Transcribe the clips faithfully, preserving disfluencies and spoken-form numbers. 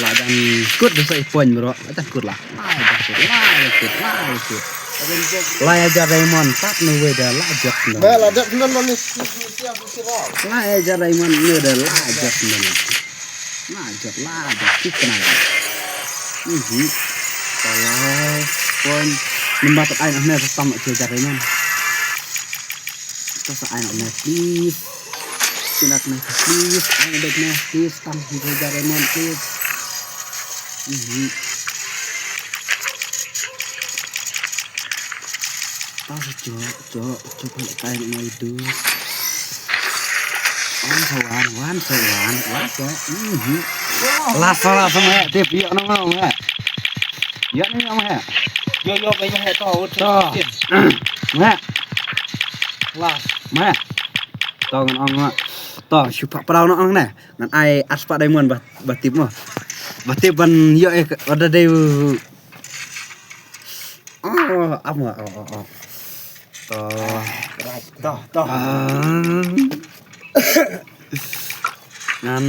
La jan kut da sa i point bro. La jan kut la. La jan kut, la jan kut, la jan kut. La jan diamond pat ne wei da la jot na. Ba la dep nan nan ni. La jan diamond ne da la jot na. La jot, la jot kit na. Mhm. Kalau point number tak ai ne tam jan diamond. Kita sa ai ne please. Sina kena please, ai dek ne please, tam hi jar Raymond please. Mhm. Ta sa jo jo jo pun kai ne du. Wan sa wan, wan sa wan, wan sa. Mhm. Last last me tip yo no me. Yo ni me. Yo yo me to. To. Me. Last. Me. To ngan ong ma. To shu phah prau noh ngan ne. Ngan ai ar spah diamond ba ba tip mo. Ba tip ban ïoh eh ba da dei. Oh, ap ma. Oh, oh, oh. To. To to. Ah. Ngan.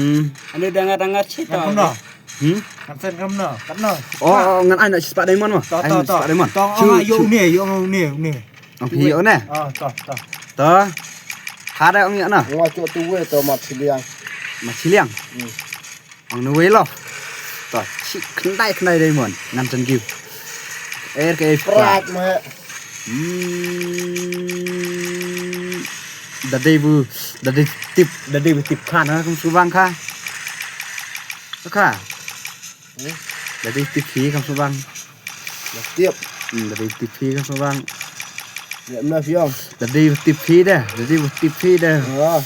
Anu dangat dangat sih to. Ngan kumno? Hmm? Ngan sen kumno? Kumno? Oh, oh, ngan ai noh shi spah diamond mo. To to to. Spah diamond. To ong ïoh une, ïoh une une. Ong phi ïoh ne? Ah, to to. To. Hada ong ïoh na. Nga cok tu wei to mat siliang. Mat siliang. Hmm. Ong ne wei lo. To chi khyndai khyndai diamond ngan sen giu. Er ke er. Prak me. Hmm. Da dei bu da dei tip da dei bu tip kha na kum subang kha. Kha. Hmm? Da dei tip hi kam subang. Da tip. Hmm, da dei tip hi kam subang. Ya mna fiong. Da dei tip hi da, da dei tip hi da. Ah.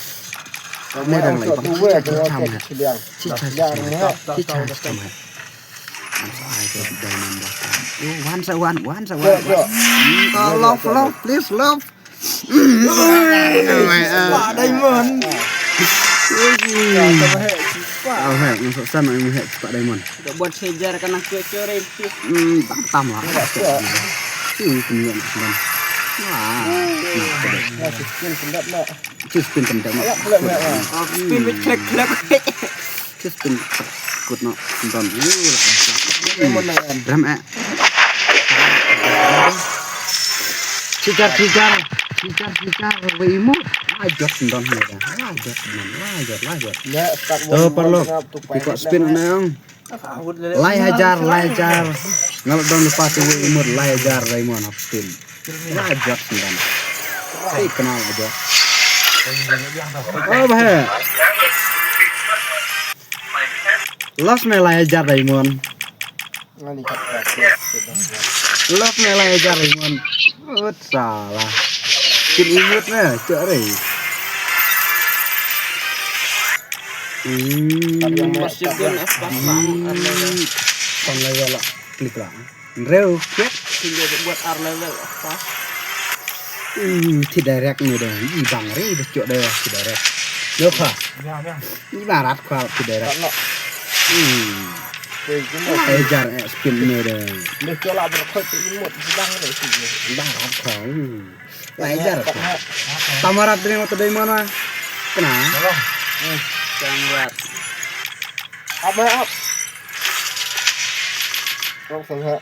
Kam ne dang lai kam. Chi cha cha. Chi cha cha. Chi cha cha. Wan sa wan, wan sa wan. Love, love, please love. Pak Diamond. Pak, heh, masuk sana yang heh, Pak Diamond. Dah buat sejar kan aku coret. Hmm, tak tam lah. Cuy, punya nak sendan. Wah, nah, coba. Cuy, spin pendek nak. Spin klek-klek. Just pyn kut noh, Sendon. Ram eh. Cigar, cigar. Cigar, cigar. Wei imut. Lajot Sendon ni dah. Lajot Sendon. Lajot, lajot. To paralok. Phi kwah spin ne ong. Lai hajar, lai hajar. Nga la don lypa tu wei imut lai hajar Diamond hap spin. Lajot Sendon. Hei, kena lajot. Oh, bah. Loss ne lai hajar Diamond. Loss ne lai hajar Diamond. Ut salah. Kin imut ne, cok re. Hmm. Pas juga, pas lang. Pan level lah. Klik lah. Reu, klik. Tinggal buat ar level apa? Hmm, ti direct ni deh. I bang re deh cok deh ti direct. Lo kha. I barat kha ti direct. Hmm. Lai hajar eh spin ni deh. Deh cok lah berkhot ti imut bang re ti. Barat kha. Hmm. Lai hajar kha. Tamarat deh mata deh mana? Kena. Tamarat. Up, up. Rong sang ha.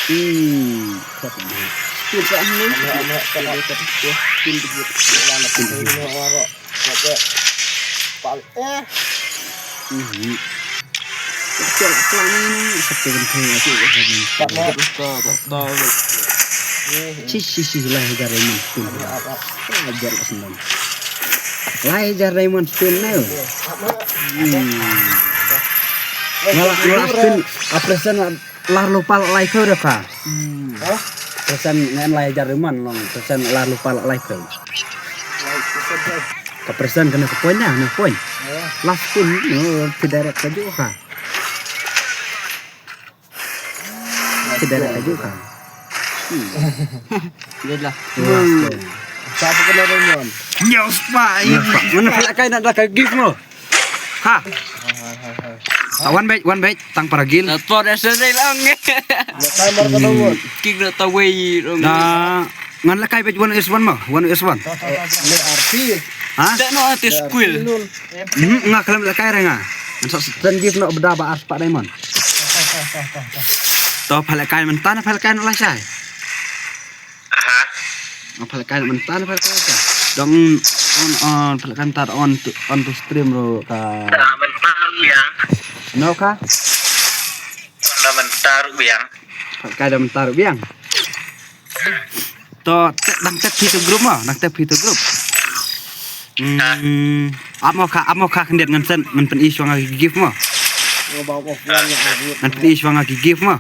Hmm, kuat ni. Spin sah ni. Ama, ama, tak apa. Spin tu. Lana tu ni orang. Apa? Pal eh. Hmm. Cok, cok ni, ni. Satu kan tu aku. Tak mau. Tak, tak, tak. Ci, ci, ci, lai hajar Diamond spin. Lai hajar Diamond spin ne. Hmm. Ngala, ngala spin. Apresan lar lupa lai ko dah ka. Hmm. Apresan ngan lai hajar Diamond long. Apresan lar lupa lai ko. Ka apresan kena ka point dah, kena point. Last spin, no, tidak ada kerja ka. Tidak ada juga. Dia lah. Siapa kena Raymond? Nyos pa. Mana pala kai nak dah gift mo? Ha. Tawan baik, wan baik, tang para gil. Tor dah selesai lang. Nak kai mar kena Raymond. King nak tawai lang. Nah, ngan la kai baik one is one mo, one is one. Le arti. Ha? Tak no arti squil. Hmm, nga khlem lehkai re nga. Ngan sa send gift noh bad ba ar spah diamond. To pha lehkai mynta ne pha lehkai noh lashai. Aha. Pha lehkai noh mynta ne pha lehkai lashai. Dong on on pha lehkai mynta on to on to stream ruh ka. Mynta ruh biang. No ka? Mynta ruh biang. Pha lehkai da mynta ruh biang. To, dang tep phi to group mo, dang tep phi to group. Hmm, ap mo kha, ap mo kha khyndiat ngan send, ngan pyni shuwa nga ki gift mo. Ngan pyni shuwa nga ki gift mo.